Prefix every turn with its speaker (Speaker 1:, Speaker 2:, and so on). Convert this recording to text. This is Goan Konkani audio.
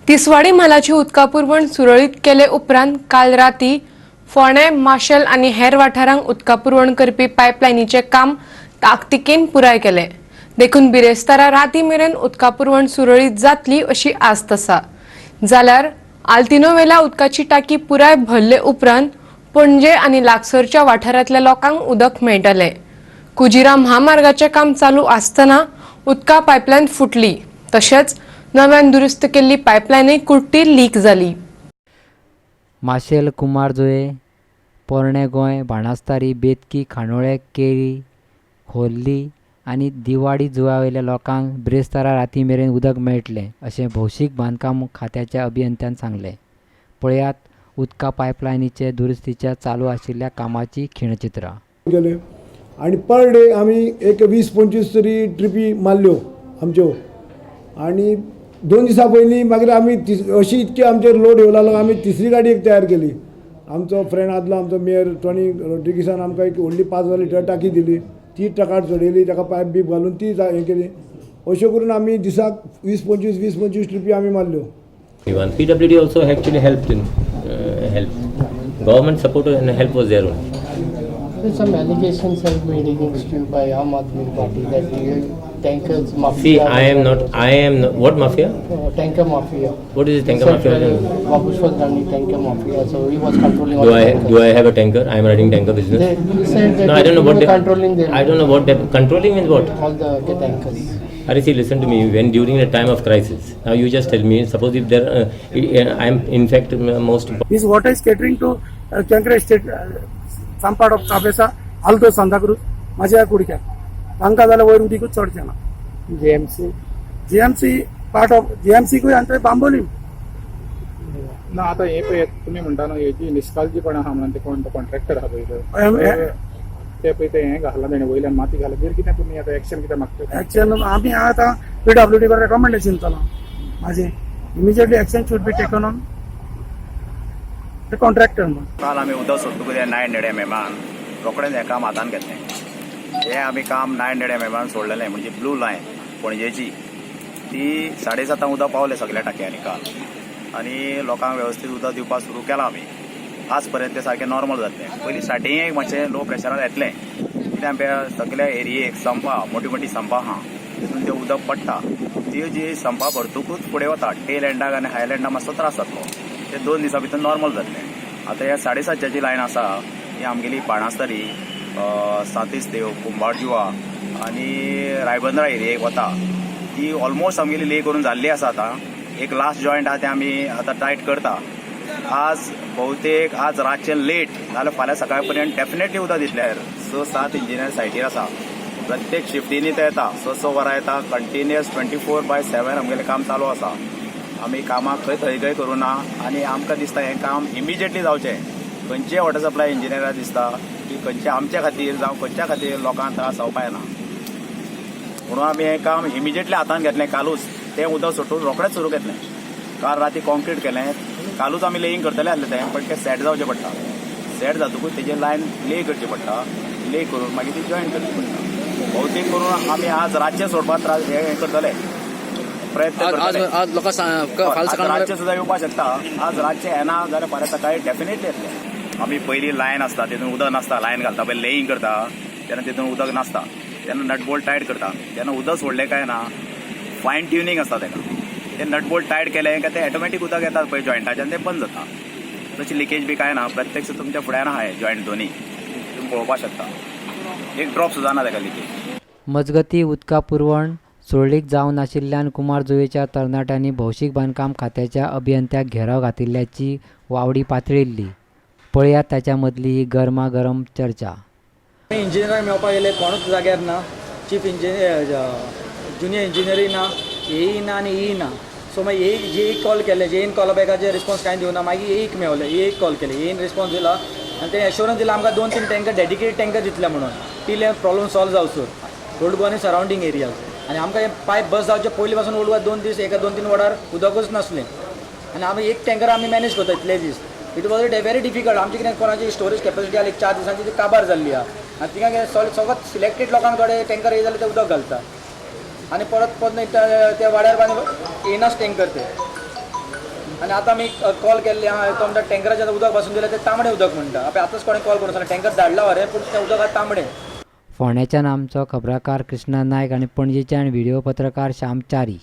Speaker 1: तिसवाडी म्हालाची उदका पुरवण सुरळीत केले उपरांत काल राती फोंडें, माशेल आनी हेर वाठारांक उदका पुरवण करपी पायपलायनीचें काम ताकतिकेन पुराय केलें. देखून बिरेस्तारा राती मेरेन उदका पुरवण सुरळीत जातली अशी आस्त आसा. जाल्यार आल्तिनोवेल्या उदकाची टाकी पुराय भरले उपरांत पणजे आनी लागसरच्या वाठारांतल्या लोकांक उदक मेळटलें. कुजिरा म्हामार्गाचें काम चालू आसतना उदका पायपलायन फुटली. तशेंच नव्यान दुरुस्त केल्ली पायपलायनय कुर्टी लीक जाली.
Speaker 2: माशेल, कुमारजुंवें, पोरणें गोंय, बाणस्तारी, बेतकी, खांडोळें, केरी, खोर्ली आनी दिवाडी जुंव्या वयल्या लोकांक बिरेस्तारा राती मेरेन उदक मेळटलें अशें भौशीक बांदकाम खात्याच्या अभियंत्यान सांगलें. पळयात उदका पायपलायनीचे दुरुस्तीच्या चालू आशिल्ल्या कामाची खिणचित्रां.
Speaker 3: केले आनी पर डे आमी एक 20-25 तरी ट्रिपी मारल्यो आमच्यो. आनी 2 दिसां पयलीं मागीर आमी अशी इतकी आमचेर लोड येवं लागलो, आमी तिसरी गाडी एक तयार केली. आमचो फ्रेंड आदलो आमचो मेयर टॉनी रोड्रिगीसान आमकां एक व्हडली 5000 लिटर टाकी दिली. ती ट्रकार चडयली, ताका पायप बीप घालून ती हें केली. अश्यो करून आमी दिसाक 20-25 20-25 ट्रिपी आमी मारल्यो.
Speaker 4: Even PWD also actually helped in help. Government support and help was there only.
Speaker 5: There's some allegations have made against you by Aam Aadmi Party that you tankers mafia.
Speaker 4: See, I am not. I am not, what mafia?
Speaker 5: Tanker mafia.
Speaker 4: What is the tanker
Speaker 5: Said,
Speaker 4: mafia?
Speaker 5: Well, Babushwar Gandhi tanker mafia. So he was controlling all
Speaker 4: Do
Speaker 5: the
Speaker 4: I
Speaker 5: tankers.
Speaker 4: Do I have a tanker? I am running tanker business.
Speaker 5: They, he said that
Speaker 4: No, I don't know
Speaker 5: you
Speaker 4: what
Speaker 5: were
Speaker 4: they,
Speaker 5: controlling them.
Speaker 4: I don't know what that controlling means. What?
Speaker 5: All the tankers.
Speaker 4: Are see, listen to me. When during the time of crisis, now you just tell me. Suppose if there, I am in fact most
Speaker 6: This water is catering to Cancre State, some part of Cabeza, Alto Santa Cruz, माझ्या कुडक्याक तांकां जाल्यार वयर उदीकूच चडचें ना.
Speaker 5: JMC.
Speaker 6: जीएमसी पार्ट ऑफ जीएमसीकूय आनी थंय बांबोलीम.
Speaker 7: ना, आतां हें पळय, तुमी म्हणटा न्हू, हेजी निश्काळजीपणा आहा म्हणून, ते कोण तो कॉन्ट्रॅक्टर आहा पळय तो, ते पळय ते हें घातलां तेणें, वयल्यान माती घातला. तेजेर कितें तुमी आतां एक्शन कितें मागता?
Speaker 6: एक्शन आमी आतां पीडब्ल्यूडी कडेन रेकमेंडेशन चला माझे, immediately action should be taken on the contractor म्हणून.
Speaker 8: काल आमी उदक सोडटकूच हें 900 एमएमान रोखडेंच हें काम हातान घेतलें. हें आमी काम 900 एमएमान सोडलेलें, म्हणजे ब्लू लायन पणजेची ती 7:30 उदक पावलें सगळ्या टाकयांनी काल आनी लोकांक वेवस्थीत उदक दिवपाक सुरू केलां आमी. आज पर्यंत तें सारकें नॉर्मल जातलें. पयलीं स्टार्टिंगेक मातशें लो प्रेशरार येतलें, कित्याक आमच्या सगल्या एरियेक संपां, मोटी मोटी संपां आहा, तितून तें उदक पडटा. ती जी संपां भरतकूच फुडें वता. टेल एंडाक आनी हायल एंडाक मातसो त्रास जातलो. ते 2 दिसां भितर नॉर्मल जातलें. आतां ह्या 7:30ची लायन आसा, ही आमगेली बाणास्तारी, सांतिस्तेव, कुंभारजुवा आनी रायबंदरा एरियेक वता. ती ऑलमोस्ट आमगेली ले करून जाल्ली आसा. आतां एक लास्ट जॉयंट आहा, तें आमी आतां टायट करता. आज बहुतेक आज रातचें लेट नाल्यार फाल्यां सकाळ पर्यंत डेफिनेटली उदक दितले. 6-7 इंजिनियर सायटीर आसा. प्रत्येक शिफ्टींनी ते येता, 6-6 वरां येता. कंटिन्युअस 24/7 आमगेलें काम चालू आसा. आमी कामाक खंय थंय खंय करूं ना आनी आमकां दिसता हें काम इमिजिएटली जावचें. खंयचेय वॉटर सप्लाय इंजिनियराक दिसता की खंयचे आमच्या खातीर जावं खंयच्या खातीर लोकांक त्रास जावपा येना म्हणून आमी हें काम इमिजिएटली हातान घेतलें. कालूच तें उदक सोडून रोखडेंच सुरू घेतलें. काल राती कॉन्क्रीट केलें. कालूच आमी लेईंग करतले आसले तें, पण तें सेट जावचें पडटा. सेट जातकूच तेजेर लायन ले करची पडटा. ले करून मागीर ती जॉयन करची पडटा. बहुतेक करून आमी आज रातचें सोडपाक त्रास हें करतले, प्रयत्न करतले.
Speaker 9: आज लोकां
Speaker 8: आज रातचें सुद्दां येवपाक शकता. आज रातचें येना जाल्यार फाल्यां सकाळी डेफिनेटली येतलें. आमी पयलीं लायन आसता तितून उदक नासता, लायन घालता पयलीं, लेईंग करता तेन्ना तितून उदक नासता, तेन्ना नट बोल्ट टायट करता आमी. तेन्ना उदक सोडलें काय ना, फायन ट्युनींग आसता तेका. ते नट बोल्ट टायट केलें काय ते ऑटोमॅटीक उदक येतात पळय जॉयंटाच्यान, ते बंद जाता. तशी लिकेज बी काय ना. प्रत्यक्ष तुमच्या फुड्यान आहा जॉयंट दोनी, तुमी पळोवपाक शकता. एक ड्रॉप सुद्दां ना तेका लिकेज.
Speaker 2: मजगतीं, उदका पुरवण सुरळीत जावं नाशिल्ल्यान कुमारजुंवेच्या तरणाट्यांनी भौशीक बांदकाम खात्याच्या अभियंत्याक घेराव घातिल्ल्याची वावडी पातळिल्ली. पळयात ताच्या मदली ही गरमागरम चर्चा.
Speaker 9: आमी इंजिनियराक मेळपाक गेले, कोणूच जाग्यार ना. चीफ इंजिनियर, ज्युनियर इंजिनियरूय ना, एई ना आनी ई ना. सो मागीर ए जेईक कॉल केले, जेईन कॉल बॅकाचेर रिस्पॉन्स कांय दिवना. मागीर एईक मेवले, एईक कॉल केले, एईन रिस्पॉन्स दिलो आनी तेणें एश्योरन्स दिला आमकां 2-3 टँकर, डेडिकेटेड टँकर दितले म्हणून टील हें प्रॉब्लम सॉल्व जावसर ओल्ड गोवा आनी सरावंडींग एरियाज. आनी आमकां हें पायप बस जावचे पयलीं पासून ओल्ड गोवा 2 दीस, एका 2-3 वडार उदकूच नासलें आनी आमी एक टँकर आमी मॅनेज करता इतले दीस. It was very difficult. आमची कितें कोणाची स्टोरेज कॅपॅसिटी आहा, एक 4 दिसांची, ती काबार जाल्ली आहा आनी थिंगा कितें सगळं सिलेक्टेड लोकांक थोडे टँकर येयले जाल्यार ते उदक घालता आनी परत परत त्या वाड्यार आनी येयनाच टँकर ते. आनी आतां आमी कॉल केल्ले आहा, तो म्हणटा टँकराचें आतां उदक बसून दिलें तें तांबडें उदक म्हणटा. पळय आतांच कोणें कॉल करून सांगलें टँकर धाडला मरे, पूण तें उदक आतां तांबडें.
Speaker 2: फोंडेच्यान आमचो खबराकार कृष्णा नायक आनी पणजेच्यान व्हिडियो पत्रकार श्याम च्यारी.